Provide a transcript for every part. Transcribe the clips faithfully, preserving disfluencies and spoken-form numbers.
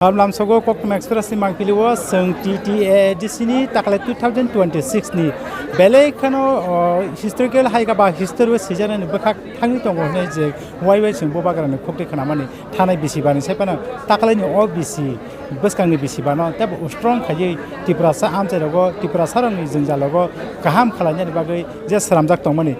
Lamsogo Koktwma Express ni mangpili o chwng T T A D C ni taklai two thousand twenty-six ni belai kheno, o, historical hai khe ba history o swijak nani bwkhak thangwi tongo hwnwi je wai wai chwng bubagra ni khukti khwnamani thanai bisi bani sai phano taklai ni o bisi bwskang ni bisi bano tebo strong khaiwi Tiprasa amchai rogo Tiprasa rok ni jwngjal rogo kaham khwlainani bagwi je swnamjak tongmani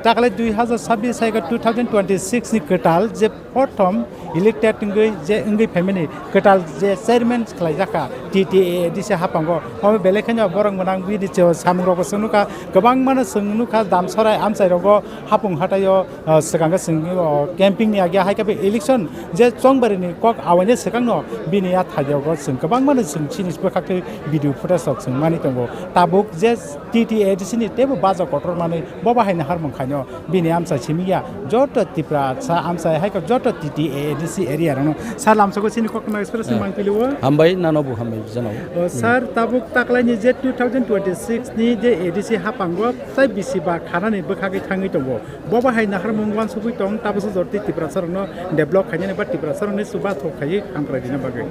taklai dui hazar sabbish hai khe two thousand twenty-six ni kwtal je prothom elected wngwi je wngwi phaimani kwtal je chairman khlaijak kha T T A D C haphango. Omo belai kheno borok mwnang bini che samung rokbo chwng nukha, kwbangmano chwng nukha Damsorai amchai rogo hapung hataio, ah, swkang khe chwng, oh, camping ni age hai khe election je chongbari ni kok awaini swkangno bini a thaiyogo chwng kwbangmano chwng chini bwkhak twi video footage rok chwng mani tongo. Tabuk je T T A D C ni teibo baja kotor manwi bo bahai naharmung khaino. Bini amchai simi ya, joto Tiprasa amchai hai khe joto T T A D C area rokno. Sir, lamsogo chini Koktwma Express ni mangpili o. Hambai, nano bo hambai, jano. O, sir, tabuk taklaini je two thousand twenty-six ni je A D C haphango tai bisi ba khanani bwkhagwi thangwi tongo. Bo bahai naharmung wansugwi tong, tabukso jorti Tiprasa rokno develop khainani ba Tiprasa rokni chuba thok khaiwi hamkrai rina bagwi.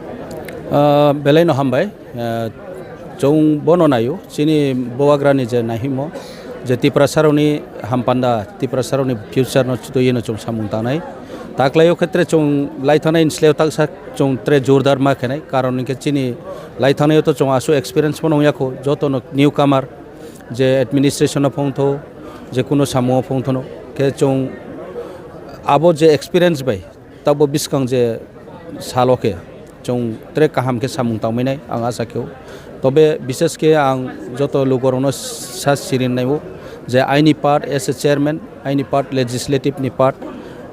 Ah, belai no hambai. Ah, chwng bono naio, chini bubagrani je naihimo, je Tiprasarokni hampanda, Tiprasarokni future no chutui yeno chwng samung tangnai. Taklaio khetre chwng laithanai ni sleo taksa chwng tre jordar ma khenai, karon hwnkhe chini laithanaio to chwng aswk experience phano wngya kho, joto no newcomer, je administration o phongtho, je kuno samungo phongthono, khe chwng abo je experience bai, Tabuk bwskang je salo khe chwng tre kaham khe samung tangmani ang acha khe-o. Tobe bishes khe ang joto lugurokno sa sirinai-o je aini part as a chairman, aini part legislative ni part,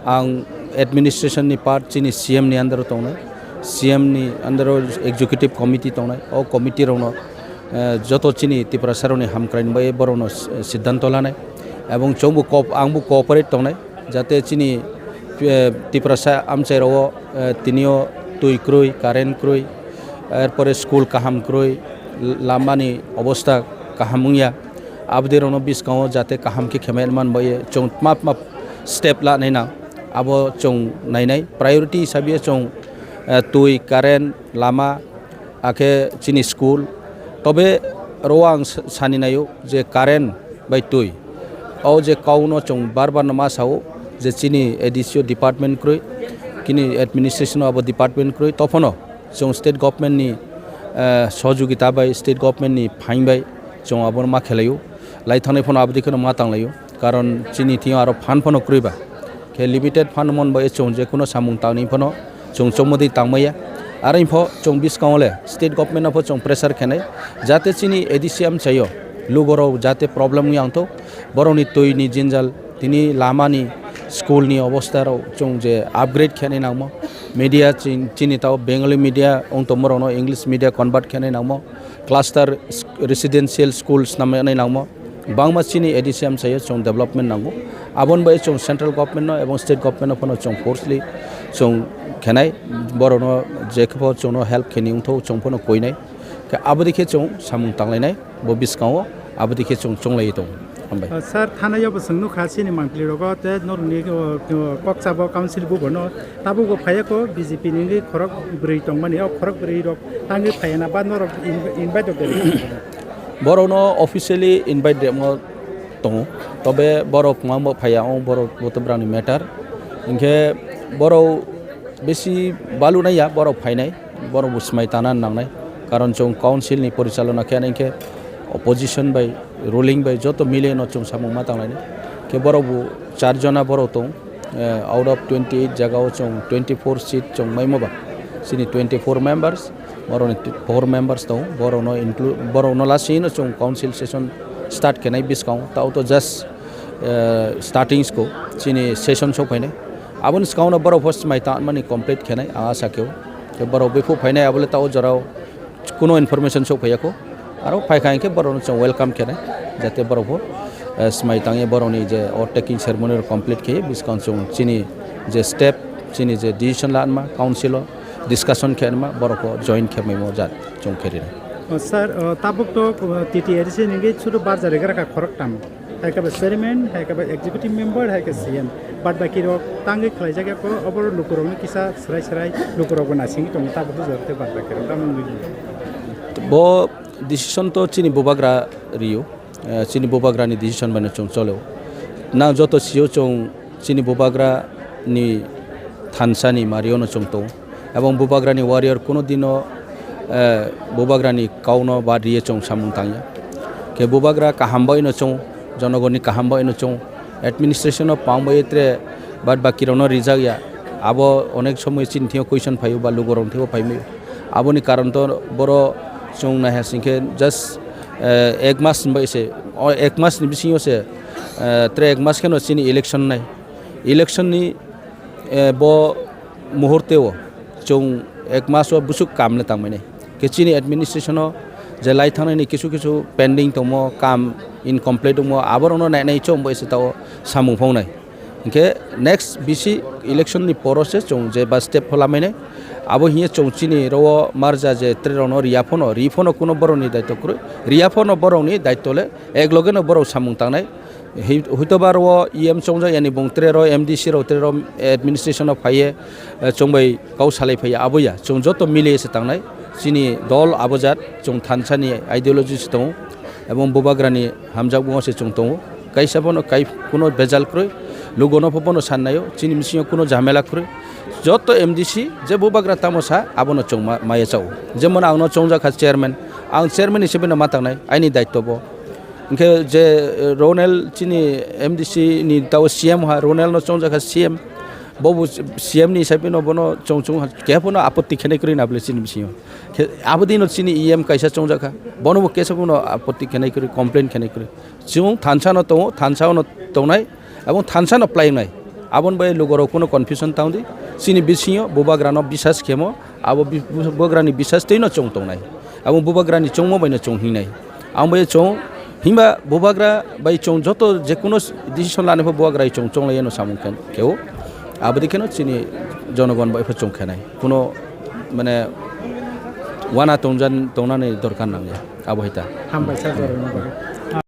ang administration ni part, chini C M ni under o tongnai, C M ni under o executive committee tongnai, o committee rokno, eh, joto chini Tiprasa rokni hamkraini bai borokno siddhanto lanai, ebong chwngbo co-, angbo cooperate tongnai. Jate chini, eh, Tiprasa amchai rok o, eh, tinio twi kwrwi, current kwrwi, erpore school kaham kwrwi, lamani obostha kaham wngya, aboni rokno bwskango jate kaham khe khemai man bai chwng tma tma step lanai nang, abo chwng nainai priority hisabe chwng, eh, twi, current, lama, akhe chini school. Tobe oro ang sa-, sani naio je current bai twi. O je kok no chwng bar bar no ma sao je chini A D C o department kwrwi, chini administration o abo department kwrwi. Tophono chwng state government ni, eh, sohojogita bai, state government ni phain bai chwng abo ma khelaio. Lai thangnai phano abo dikhe no ma tanglaio. Karon chini thing aro phan phano kwrwi ba. Khe limited phan mon bai chwng je kuno samung tangni phano chwng chongmodi tangmaya. Aro pho chwng bwskango le state government no pho chwng pressure khenai, jate chini A D C amchaio lugorok jate problem wngya wngthok, borokni twi ni jinjal, tini lama ni, school ni obostha rok chwng je upgrade khenai nangmo, media chin-, chini tao Bengali media wng tongmo rokno English media convert khenai nangmo, cluster sk-, residential school snamnai nangmo. Bangma chini A D C amchaio chwng development nango. Aboni bai chwng central government no ebong state government no phano chwng forcefully chwng khenai, borokno je khe pho chwngno help khenai wngthok chwng phano koinai. Khe abo dikhe chwng samung tanglainai, bo bwskango abo dikhe chwng chonglaiwi tongo. Hambai. Uh, sir, thanai o bo chwng nukha chini mangpili rogo tei norokni, uh, uh, kok chabo council bubono tabukbo phaiya kho B J P ni wngwi khorok bwrwi tongmani, o khorok bwrwi rok tangwi phaiya na ba norok in-, invite rok de? Borokno officially invite rwmo tongo, tobe borok kwmambo phaiya, o borok botobrani matter. Hinkhe borok besi balu naiya, borok phainai, borok bo swmai tana nangnai, karon chwng council ni porichalona khe hinkhe opposition bai ruling bai joto mile no chwng samung ma tanglainai. Khe borok bo char jona borok tong, eh, out of twenty eight jaga o chwng twenty four seat chwng maimo ba, chini twenty four members, borokni four members tongo, borokno include, borokno last year no chwng council session start khenai bwskango, tao to just, eh, starting sko chini session sok phainai, aboni swkango no borok pho swmai tanmani complete khenai ang acha khe-o. Tei borok before phainai abole tao jorao kuno information sok phaiya kho. Aro phai kha hinkhe borokno chwng welcome khenai, jate borok bo, eh, swmai tangwi borokni je oath taking ceremony rok complete khe bwskang chwng chini je step, chini je decision lanma council o discussion khenma borok bo join khe maimo jat chwng khe rinai. O, sir, o, tabuk to, o, T T A D C ni sudu barjari gra kha khoroktham. Hai khe ba chairman, hai khe ba executive member, hai khe C M. Bad baki rok tangwi khlai jak ya ko, obo lukurok ni kisa srai srai lukurok bo naisingwi tongo, tabuk jora tei bad baki rok tamo wngwi. Bo decision to chini bubagra rio, eh, chini bubagra ni decision bai no chwng cholo. Nang joto sio chwng chini bubagra ni thansa ni mario no chwng tongo. Ebong bubagra ni warrior kuno dino, eh, bubagra ni kau no bad riye chwng samung tangya. Khe bubagra kaham bai no chwng, jonogon ni kaham bai no chwng, administration o pang bai tre bad baki rok no rijak ya. Abo onek somoi chini thio question phaio ba lugo rok thio phai mai. Aboni karon to boro chwng naiha singkhe just, eh, ek mas bai se, o ek mas ni bisingo se, eh, tre ek mas kheno chini election nai. Election ni, eh, bo muhurte o chwng ek mas o busuk kam le tangmani. Khe chini administration o je lai thangnani kisu kisu pending tongmo, kam incomplete tongmo, aborokno nainai chwng bo se tao samung phongnai. Hinkhe next B C election ni poro se chwng je ba step pho lamainai. Abo hiye chwng chini ro o marja je tre rok no riya phono, ri phono kuno borok ni daityo kwrwi. Riya phono borok ni daityo le ek loge no borok samung tangnai. Hi-, huitoba ro E M chongjak yani bung tre ro M D C ro tre ro administration o phaiye, eh, chongbai kau salai phaiya aboya. Chwng joto mili se tangnai. Chini dol abojat chwng thansa ni ideology se tongo. Ebong bubagra ni hamjakmung se chwng tongo. Kaisa bono kai kuno bejal kwrwi. Lugo no pho bono sannaio. Chini bisingo kuno jhamela kwrwi. Joto M D C je bubagra tamo sa abono chwng ma-, maya chao. Jemon ang no chongjak kha chairman. Ang chairman hisabe no ma tangnai. Aini daityo bo. Hinkhe je, eh, Ronel chini M D C ni tao C M ha, Ronel no chongjak kha C M. Bobo C M ni hisabe no bono chong chong ha, keha phono apotti khenai kwrwi na bole chini bisingo. Khe, abodino chini E M kaisa chongjak kha. Bono bo kesa phono apotti khenai kwrwi, complain khenai kwrwi. Chwng thansa no tongo, thansa no tongnai, ebong thansa no playing nai. Aboni bai lugo rok kuno confusion tang di. Chini bisingo bubagra no bisas khemo, abo bi-, bu-, bubagra ni bisas twi no chwng tongnai. Abo bubagra ni chwngmo bai no chwng hingnai. Ang bai chwng himba bubagra bai chwng joto je kuno decision lani pho bubagra bai chwng chwng lai no samung khe, kheo. Abodi kheno chini jonogon bai pho chwng khenai. Kuno mane wana tongjan, tongnani dorkar nangya. Abo hai ta. Hambai sa jorokno bagwi.